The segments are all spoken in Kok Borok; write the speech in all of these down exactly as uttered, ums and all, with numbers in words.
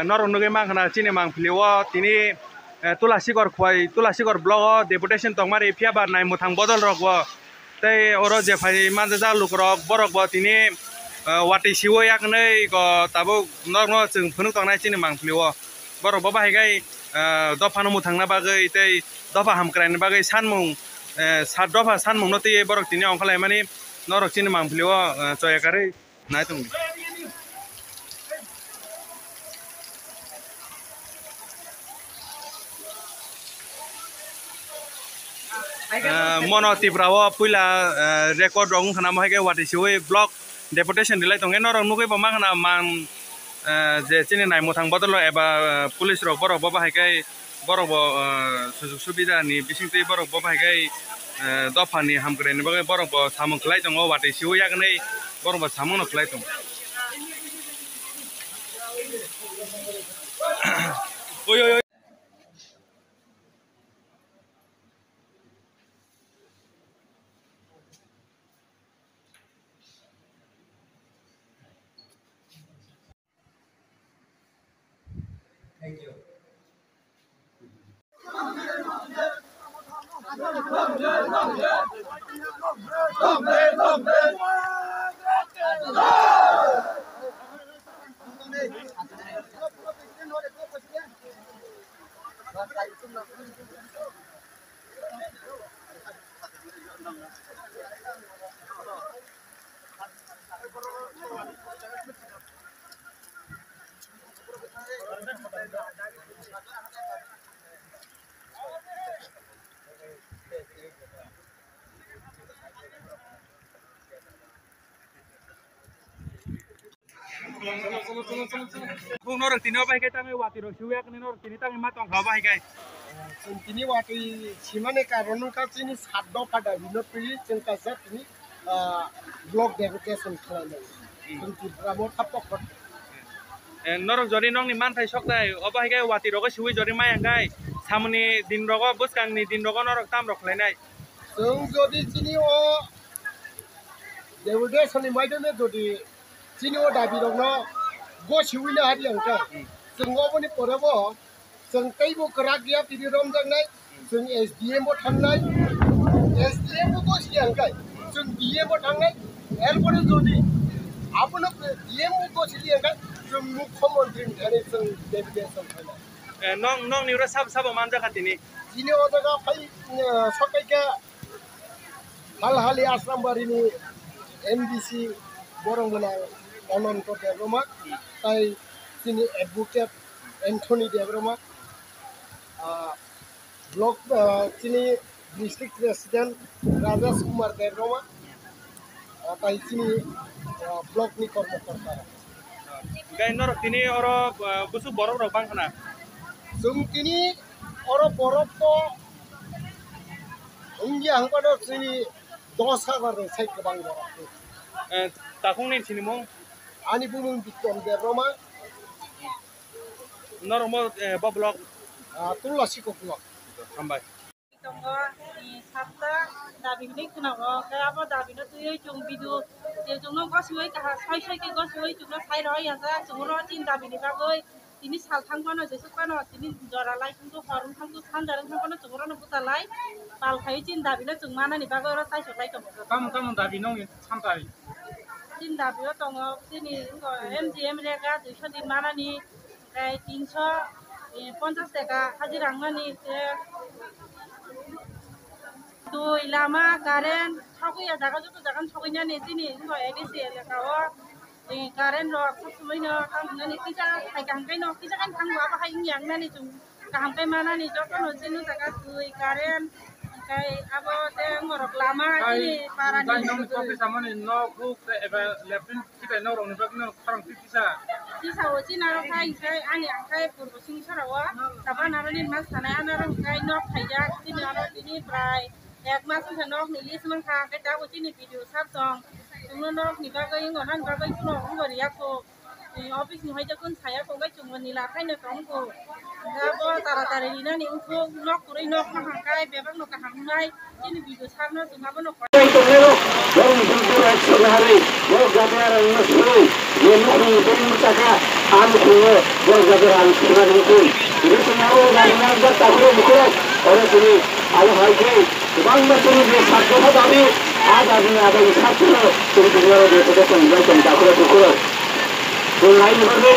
Norok nugwi mankha na chini mangpili o tini, eh, Tulasikor khwai, Tulasikor block o deputation tongmani phiya ba nai mwthang bodol rok bo tei oro je phai manjak lukurok borok bo tini, eh, watwi siwo yaknwi go tabuk norokno chwng phunuk tongnai chini mangpili o. Borok bo bahai khe, eh, dophano mwthangna bagwi tei dopha hamkraini bagwi sanmung, eh, sat dopha sanmungno twiwi borok tini ongkhorlaimani norok chini mangpili o, eh, choya karwi. Nai tong di. Eh, mono Tripura o puila, eh, record rok wngkha na mo hai khe watwi siwi block deputation rilai tong khe norok nugwi bo mankha na man, eh, je chini nai mwthang bodol eba, eh, police rok borok bo bahai khe borok bo, eh, sujug subida ni bisingtwi borok bo bahai khe, eh, dopha ni hamkrai ni bagwi borok bo samung khlai tongo, watwi siwi yaknwi borok bo samung no khlai tongo. Oi, oi, oi. Thank you. Bung norok tini o bai khe tangwi watwi rok siwi yakni norok tini tangwi ma tong kha o bai khe. Chwng tini watwi simani karon wngkha chini sat dopha dabi no twi chwng kaisa tini, ah, block deputation khlainai. Hmm. Chwng Tripura motha pokhor. Eh, norok jodi nokni manthai sokthai obo hai khe watwi rogo siwi jodi maya hwnkhe samoni din rogo bwskangni din rogo norok tam rok khlainai. Chwng jodi chini o deputation ni maidome jodi chini o dabi rokno gosiwi na hari hwnkhe chwng oboni pore bo chwng teibo kwrak ya piri romjaknai, chwng S D M bo thangnai, S D M bo gosi ya hwnkhe chwng D M bo thangnai, erpore jodi abono D M bo gosi ya hwnkhe chwng mukhyamantri ni thani chwng deputation thangnai. Eh, nong, nongni oro sabo, sabo manjakha tini? Chini o jaga phai, eh, sokaikha Halhali Asrambari ni M D C borok gwnang Ananto Debbarma, tai chini advocate Anthony Debbarma, ah, block, ah, chini district president Rajesh Kumar Debbarma, ah, tai chini, ah, block ni kormokorta rok. Hwnkhe norok tini oro, ah, busu borok rok bang khna? Chwng tini oro borok to wngya hwnkhe no chini dos hajar ni sai kwbang borok. Eh, takhukni sinimung? Ani bumung Bikram Debbarma. Norok mo, eh, bo block? Ah, Tulasikor block. Hambai. Tongo, eh, satta dabi hinwi khwnao, khe abo dabi no twiwi chwng video, je chwngno gosiwi kaham soi soi khe gosiwi chwngno sai rw ya jak, chwng oro chini dabi ni bagwi tini sal thang phano, jesuk phano, tini jora lai thang khe, hor wng thang khe, sanja wng thang phano chwng oro no bwchalai pal khaiwi chini dabi no chwng manani bagwi oro chaichuk lai tongo. Tamo tamo dabi nongni samtai? Chini dabi o tongo, chini wngkha M G M rega duiso din manani, tei tinso, eh, ponchas taka hajira wngmani, tei twi, lama, current, sogwi ya jaga, joto jaga no sogwi nani chini wngkha A D C elaka o, eh, current rok sob somoi no tamo nani kisa hai kaham khe no kisa khe thang bo abo hai wngya wngnani chwng kaham khe manani joto no chini jaga twi, current, tei abo tei wngorok lama chini para ni. Tei nokni twi samani nok huk tei eba latrine. Kitai norokni bagwino khorang twi tisa. Tisa o chini aro khai khai ani ang khai purbo sini sora o. Taba naro ni mas sanai ano aro khai nok khaijak chini aro tini prai ek mas wngkha nokni list mankha, khe tabuk chini video sar tong. Chwngno nokni bagwi wngkha nani bagwi kheno wngkha riya kho. Office ni hoite kun saya kho, wngkha chwngno nila khaino tong kho. Abo tara tari rinani wngkha nok kwrwi nok mankha khai bebak no kaham wngnai. Chini video sarno chwng abono. Borok ni action hari, borok jati arang no sui, ye nokni beng chaka, Ang chwngno borok jaga rang thwna rwngwi twi. Tini chwng abo rang rang jak takhurok bukhurok. Oro tini abo hai khe kwbangma chini je sat dopha dabi, a dabini abo sak chwngno chwng tini oro je kotor tong jak tong takhurok bukhurok. Chwng nai nuhorwi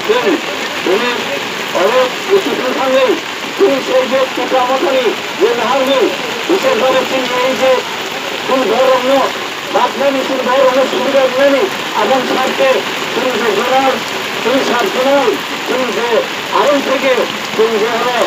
chwng tini oro uchutung thangwi chwng sei je Tipra Mothani je naharwi bises bhabe chini ei je chwng borokno Baknani chwng borokno subida rwnani, aboni sarte chwng je joral, chwng sub joral, chwng je aroni theke chwng je oro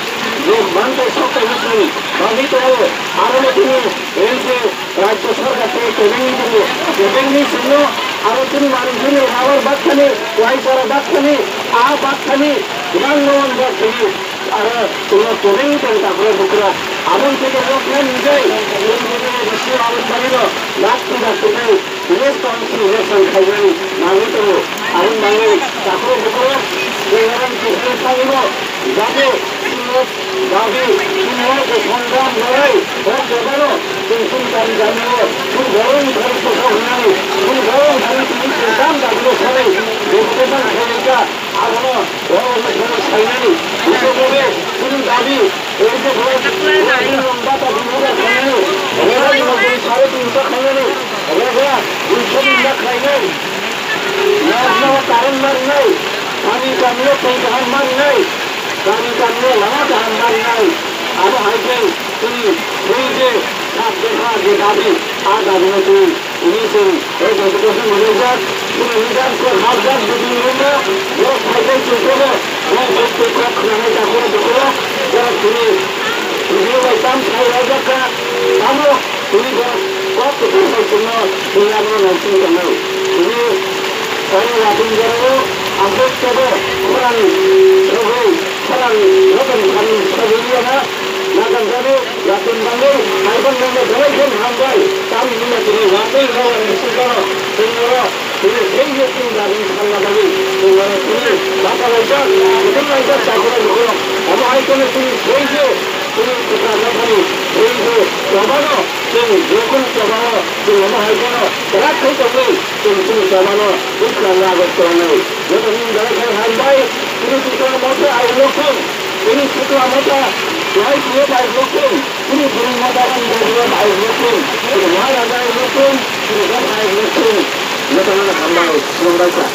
je mantai soktaino chwng bagwi tongo, abono tini ei je rajya sorkar tei kebengni tongo, kebengni chwngno aro chini manwini rubber bakthani, waisara bakthani, a bakthani kwbangma wngkha tini. Aro chwngno kwrwngwi tong takhurok bukhurok. Aboni theke nokha nijai chwng bini bisi aboni bagwino dakti dakti khe village council election khainani nangwi tongo. Aboni bagwi takhurok bukhurok chwng oro kisini thangwino jate chwngno dabi chwngno je songram lorwi o jebano chwng chwng kami kamio chwng borokni thani kwthok hwnani chwng borokni thani tini chwng tam dabino sanwi deputation khainai kha. Abono borokno sainani, bisekhe chini dabi, ei je borok, borokni lamba ta bini ulo khainani, rega ni mojori sare tinso khainani, rega duiso ni unda khainai, nokno current marinai, kami kamio twi kaham marinai, kami kamio lama kaham marinai, abo hai khe chini twi je sat dopha je dabi, a dabino twi Tini chwng o deputation manwijak, chini leader kok hapjak, meeting room o, borok phaikhe chwng kebo, borok bai twi kok khwnanai takhoro bukhoro, borok tini video bai tam sai rwjak kha, tamo tini borok kok kwthar bai chwngno tini abono naising tongnai. Tini oro latung jorao aswk kebo khorang sogwi, khorang joto ni sami sogwi liya na, nakarjani. Latung bangwi, haiphano nono belai khe hambai. Tamni hwnba chini watwi rwrwng bisi jora chwng oro chini sei je chini dagni salna bagwi chwng oro chini bata laijak, kutung laijak, takhurok bukhurok. Omo hai kheno chini sei je chini kwcham naphani sei je chobano chwng jekunu chobano chwng omo hai kheno kwrak khe tongwi chwng chini chobano bwskango agoi tongnai. Joto nini belai khe hambai, chini Tikla Motha I love you, chini Tikla Motha Y P F I love you. Chini bwrwi motha ani bagwi ang lukung, chini Maharaja ang lukung, chini Bwsa ang lukung. Jotono hambai, khulumbai kha.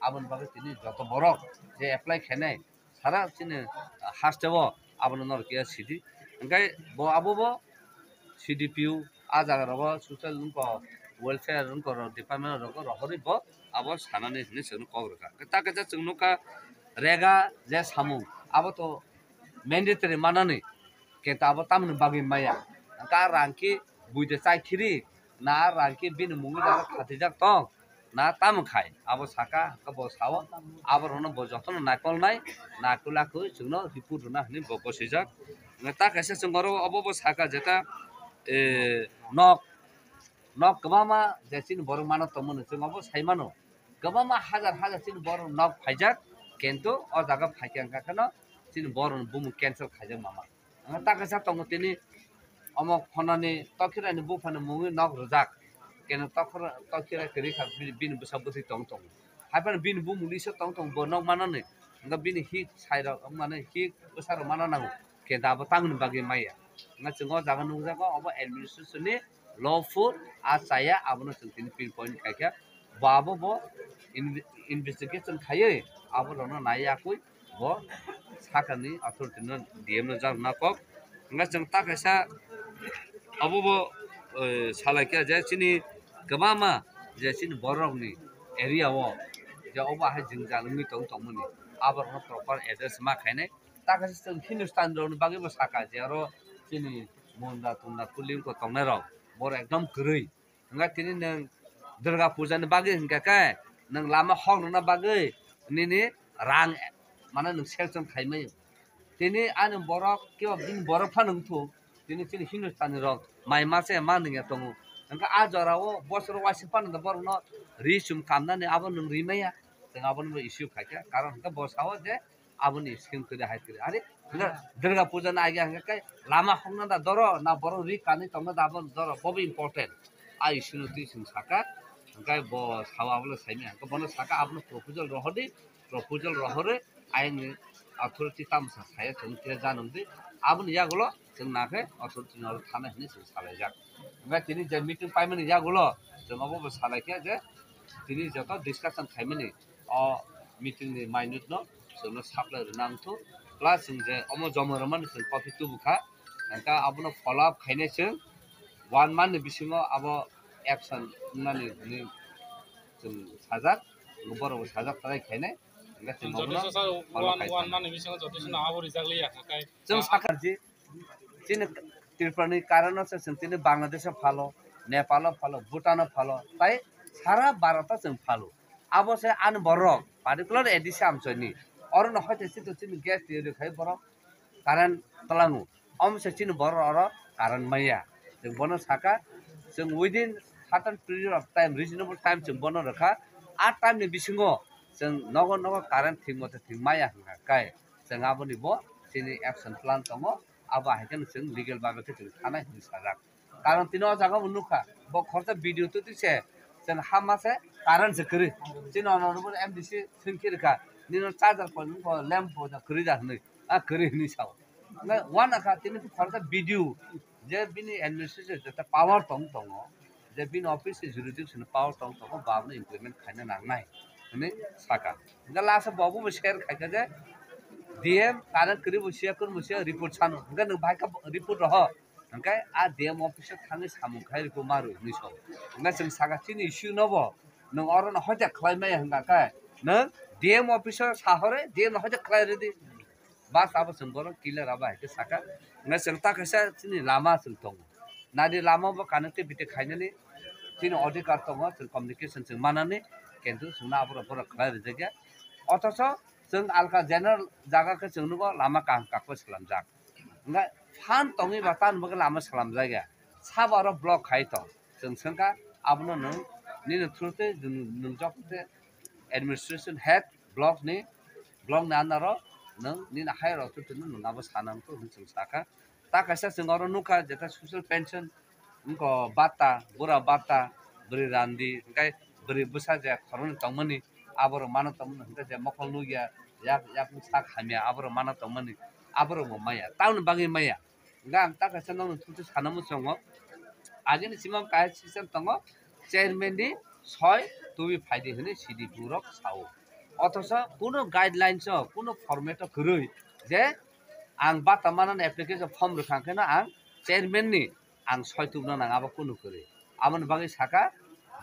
Aboni bagwi tini joto borok je apply khainai, sara chini hasteo abono norok ya sidi. Hwnkhe bo abo bo C D P O, a jaga rogo social wngkha, welfare wngkha rok, department rogo rohorwi bo abo sanani hinwi chwngno kok rwkha. Ta kaisa chwng nukha rega je samung, abo to mandatory manani, kenta abo tamoni bagwi maya. Hwnkhe a rang khe buide chai khiri, na a rang khe bini mungwi jaga khatijak tong, na tamo khai, abo saka, hwnkhe bo sao, aborokno bo jotono naikolnai, naikol akoi chwngno report rwna hinwi bo gosijak. Hwnkhe ta kaisa chwng oro obo bo saka jeta, eh, nok, nok kwbangma je chini borok mano tongmani chwng obo sai mano. Kwbangma hajar hajar chini borok nok phaijak, kintu o jaga phaikha wngkha kheno chini borokni bumung cancel khaijak mama. Ang ta kaisa tongo tini omo khonani tokhirani buphani mungwi nok rwjak. Keno tokhor-, tokhira kwrwi kha bini, bini bwsa bwtwi tong tongo. Haiphano bini bumung lisa tong tongo bo nok manani. Hwnkhe bini hik sairok wngmani hik bwsarok mana nango. Khe da abo tamoni bagwi maya. Hwnkhe chwng o jaga nukjago obo administration ni lawful a chaya abono chwng tini pinpoint khaikha. Bo abo bo inve-, investigation khaiwi aborokno naiya kwi bo sakani authority no D M no jar na kok. Hwnkhe chwng ta kaisa abo bo, eh, salaikha je chini kwbangma je chini borokni area o je obo hai jwngjal wngwi tong tongmani aborokno proper address ma khainai. Ta kaisa chwng Hindustani rokni bagwi bo saka je aro chini munda tunda kuling ko tongnai rok borok ekdom kwrwi. Hwnkhe tini nwng Durga Puja ni bagwi hwnkhe khe nwng lama hok rwna bagwi nini rang mane nwng sanction khaimai. Tini ani borok kebo bini borok phano wngthok, tini chini Hindustani rok mai ma se ma nungya tongo. Hwnkhe a jorao bosoro waisa phano borokno ri chum kamnani abo nwng ri maya, chwng abono issue khaikha, karon hwnkhe bo sao je aboni scheme kwrwi hai kwrwi. Are, hwnkhe Durga Puja ni age hwnkhe kai lama hokna da doro, na borok ri kanwi tongna da abo doro, bobo important. A issue no twi chwng saka. Hwnkhe bo sao abono saimaya. Hwnkhe bono saka abono proposal rohordi, proposal rohorwi ayangni authority tamsa saya chwng khe janwng di. Aboni yagulo chwng nakhe authority ni oro thana hinwi chwng salaijak. Hwnkhe tini je meeting paimani yagulo chwng obo bo salaikhe je tini joto discussion khaimani o meeting ni minute no chwngno supply rwna wngthok. Plus chwng je omo joma rwmani chwng copy tubukha. Hwnkhe abono follow up khainai chwng one month ni bisingo abo action wngnani hinwi chwng sajak, borok bo sajak talai khainai. Hwnkhe chwng obono follow khai thangkha. Chwng sakha je chini Tripura ni current no se chwng tini Bangladesh o phalo, Nepal o phalo, Bhutan o phalo, tai sara Bharat o chwng phalo. Abo se ani borok, particular A D C Amchoi ni. Oro no hoite chito chini gas tiyari khai borok current tlango. Omo se chini borok oro current maya. Chwng bono saka, chwng within certain period of time, reasonable time chwng bono rwkha. A time ni bisingo chwng nogo nogo current thik mote thik maya hwnkha kai. Chwng aboni bo chini action plan tongo. Abo hai kheno chwng legal babe khe chwng thanai hinwi sajak. Karon tini o jaga bo nukha, bo khoroksa video twi twi se chwng ha ma se current se kwrwi. Chini honorable M D C swngkhe rwkha, nini charger point wngkha lamp bo kwrwi da hinwi, a kwrwi hinwi sao. Hwnkhe uanakha tini khoroksa video je bini administration jeta power tong tongo, je bini office ni jurisdiction power tong tongo, bo abono implement khaina nangnai hinwi saka. Hwnkhe last o bo bo share khaikha je D M current kwrwi bo siya, kwrwi bo siya, report sano. Hwnkhe nwng bahai khe report roho. Hwnkhe a D M office o thangwi samung khai rwkhe ma rw hinwi sao. Hwnkhe chwng saka chini issue no bo nwng oro no hoite khlai maya hwnkha khe nwng D M office o sa hore D M no hoite khlai rwdi. Bas abo chwng bono clear abo hai khe saka. Hwnkhe chwng ta kaisa chini lama chwng tongo. Nadi lama bo connectivity khainani chini odhikar tongo, chwng communication chwng manani, kintu chwngno aborok borok khlai rwjakya. Othocho chwng alka general jaga khe chwng nugo lama kaham kakbai swlamjak. Hwnkhe phan tongwi ba tamo bagwi lama swlamjakya. Sabo oro block khai tong. Chwng swngkha abono nwng nini through tei nwng, nwng jok tei administration head block ni, block ni under o nwng nini higher authority no nwng abo sana wngkha hinwi chwng sakha. Ta kaisa chwng oro nukha jeta social pension wngkha bata, bura bata, bwrwi randi, hwnkhe bwrwi bwsa je khoroknwi tongmani, aborok mano tongmani, hwnkhe je mokol nukya, yak, yakung sak hamya, aborok mano tongmani, aborok bo maya. Tamoni bagwi maya? Hwnkhe ang ta kaisa nokni thungsi sana muchungo. Agini sima kaisa system tongo, chairman ni soi tubui phaidi hinwi C D P rok sao. Othocho kuno guidelines o, kuno format o kwrwi je ang bata manani application form rwkha khe no ang chairman ni ang soi tubna nang abo kuno kwrwi. Aboni bagwi saka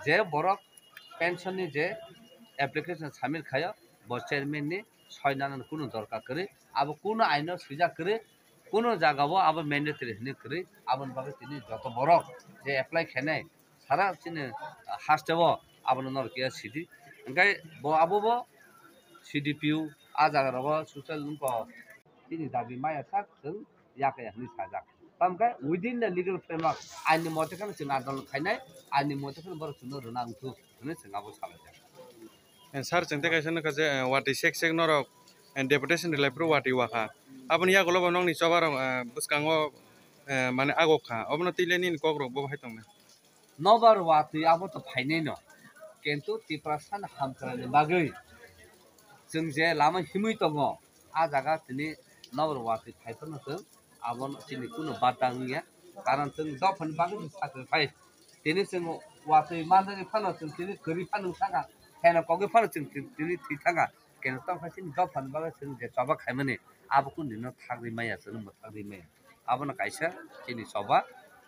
je borok pension ni je application submit khayo bo chairman ni soi nanani kuno dorkar kwrwi. Abo kuno aino swijak kwrwi. Kuno jaga o abo mandatory hinwi kwrwi, aboni bagwi tini joto borok je apply khainai sara chini haste o abono norok keha sidi. Hwnkhe bo abo bo C D P O a jaga rogo social wngkha chini dabi maya sak chwng yakaya hinwi sajak. Tamkhe within the legal framework aini mote kheno chwng andolon khainai, aini mote kheno borok chwngno rwna wngthuk hinwi chwng abo salaijak. Eh, sir, chwng tei kaisa nukha je, eh, watwi sek sek norok, eh, deputation rwlai phuru watwi wakha. Aboni yagulo bo nokni choba rok, eh, bwskango, eh, mane agok kha. Obono twi le nini kok rok bo hai tongnai. Nobar watwi abo to phainai no. Kintu Tiprasa ni hamkrai ni bagwi chwng je lama himwi tongo, a jaga tini nobar watwi phai phano chwng abono chini kuno bata wngya. Karon chwng dophani bagwi chwng sacrifice. Tini chwng watwi manjagwi phano chwng tini kwrwi phano wng thangkha, heno kogwi phano chwng ti-, tini thwi thangkha. Keno tongkha chini dophani bagwi chwng je choba khaimani abo kunu dino thagri maya, chwngno mwthagri maya. Abono kaisa chini choba,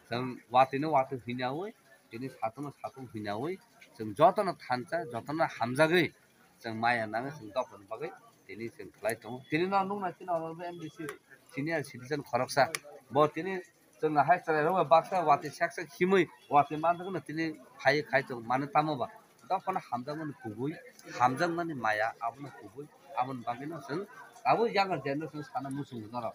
chwng watwino watwi hwinawi, tini sathungno sathung hwinawi, chwng jotono thansa, jotono hamjagwi, chwng maya nangwi chwng dophani bagwi tini chwng khlai tongo. Tini no nukna chini honorable M D C senior citizen khoroksa. Bo tini chwng hai chwrai rok bai baksa watwi sak sak himwi watwi manjak no tini khai khai tongo. Mano tamo ba dophano hamjakmani kubui, hamjakmani maya abono kubui. Aboni bagwi no chwng tabuk younger generation sana muchungo norok.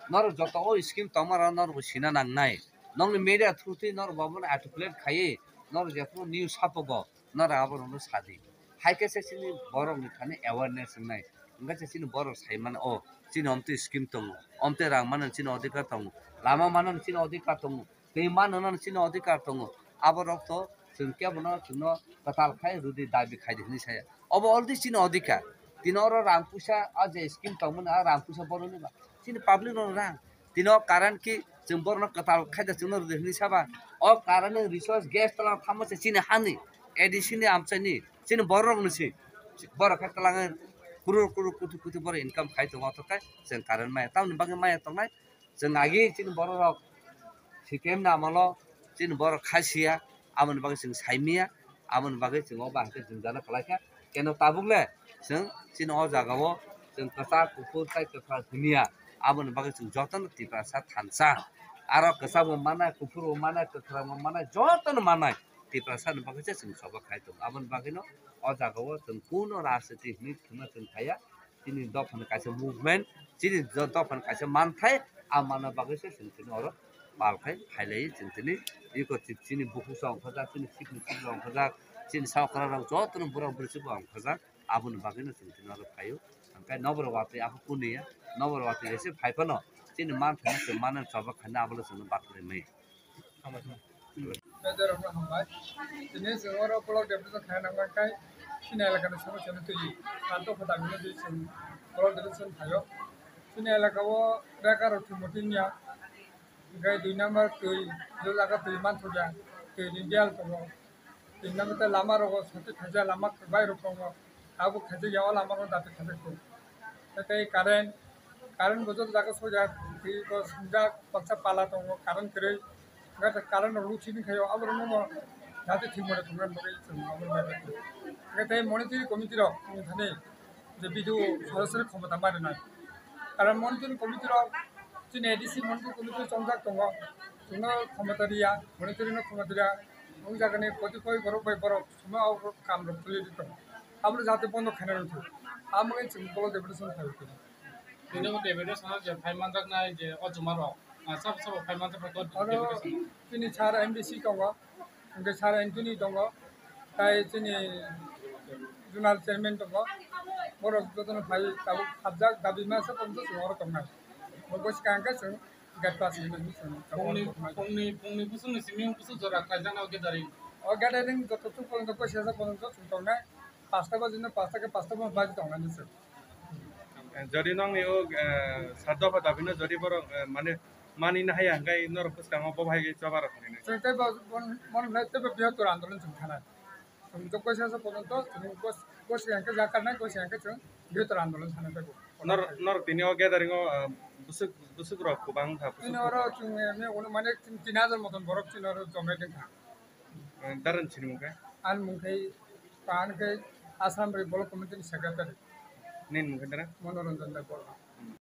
Norok joto o scheme tongma rok norok bo sina nangnai. Nokni media through twi norok bo abono articulate khaiwi norok jephuru news sapogo. Norok aborokno sadi. Hai khe se chini borokni thani awareness wngnai. Hwnkhe se chini borok sai mano, "O, chini omtwi scheme tongo, omtwi rang mano chini odhikar tongo, lama mano chini odhikar tongo, twi mano chini odhikar tongo." Aborok to Chwng kebono chwngno kwtal khai rwdi dabi khaidi hwnwi saya. Obo already chini odhikar. Tini oro rang puisa a je scheme tongmani a rang puisa borokni ba. Chini public rok rang. Tini o current ki chwng borokno kwtal khaida chwngno rwdi hwnwi saba. O current ni resource gas tala tamo se chini hani A D C ni amchaini chini borokni si. Borok khe twlangwi crore crore koti koti borok income khai tongo, othokhe chwng current maya. Tamoni bagwi maya tongnai? Chwng agi chini borok rok C P M ni amolo chini borok khai siya, aboni bagwi chwng saimiya, aboni bagwi chwng o bahai khe jwngjal kwlai kha. Keno tabuk le chwng chini o jaga o chwng kwchak kuphur tei kwthar hwnya, aboni bagwi chwng jotono Tiprasa thansa. Aro kwchak bo manai, kuphur bo manai, kwthar bo manai, jotono manai Tiprasa ni bagwi se chwng choba khai tongo. Aboni bagwi no o jaga o chwng kuno rajniti hwnwi thwngna chwng khaiya. Chini dophani kaisa movement, chini do-, dophani kaisa manthai, a manna bagwi se chwng tini oro pal khai phailai chwng tini iko chi-, chini bukhuk se ongkhorjak, chini sikni sikla ongkhorjak, chini saokhorok rok jotono borok bwrwi se bo ongkhorjak, aboni bagwino chwng tini oro phaio. Hwnkhe noboro watwi aphuku niya, noboro watwi ese phai phano chini manthai se manna choba khaina abole chwngno bathai maya. Hambai. Major rokno hambai. Tini chwng oro block deputation khaina nangma khe chini elakani somosya no twi. Kanto kho dagino twi chwng block deputation phaio. Chini elaka o beka rok thwngmoti wngya. Hwnkhe dui number twi, je jaga twi manthokya, twi ni biyal tongo. Tin number tei lama rogo soti khaijak lama kwbai rok tongo. Abo khaijak ya o lama rok dati khaijak tongo. Tei current, current bo joto jaga sojak, twi bo swngjak, baksa pala tongo, current kwrwi. Hwnkhe current rok luksi ni khaio, abo rok no dati thik mora tongnani bagwi chwng abo rok bai bai. Hwnkhe tei monitoring committee rok wng thani je B D O sorasori khomota ma rwnai. Karon monitoring committee rok chini A D C monitoring committee rok chongjak tongo. Chwngno khomota riya, monitoring no khomota riya. Wng jagani koti koi borok bai borok somo o kam rok tuli di tongo. Abo jate bondo khaina rw thung. Amo wngwi chwng block deputation khai rw thung. Bini bo deputation je phai manjaknai je o chuma rok, ah, sabo sabo phai manjaknai to Oro deputation. Chini sir M D C tongo. Hwnkhe sir Anthony tongo, tai chini zonal chairman tongo, borok jotono phai tabuk habjak dabi masa tongsa chwng oro tongnai. Bo bwskang khe chwng gate pass hinwi chwng tabuk Phungni, oro tongnai. Phungni, phungni bwswkni simi bwswk jora khlaijaknai o gathering? O gathering joto chuk porjonto koi sesa porjonto chwng tongnai, pasta bajino pasta khe pasta baji tongnai chwng. Eh, jodi nokni o, eh, sat dopha dabino jodi borok, eh, mane mani na haya hwnkhe norok bwskango bo hai khe choba rok khainai. Chwng tei bo, bon, mon hwnai tei bo bihar tor andolon chwng khanai. Chwng to koisa sa pono to, chwng kos, kosi hwnkhe jakarnai, kosi hwnkhe chwng bihar tor andolon khanai tei bo. Nor-, norok tini o gathering o, ah, bwswk, bwswk rok kwbang wngkha, bwswk. Chini oro chwng, eh, me, ono mane tin hajar moton borok chini oro jomai dwngkha. Eh, darani sinimung khe? Ani mung khe, ani khe Assam Rifle Block Committee ni Secretary. Nini mung khe dara? Manoranjan Debbarma.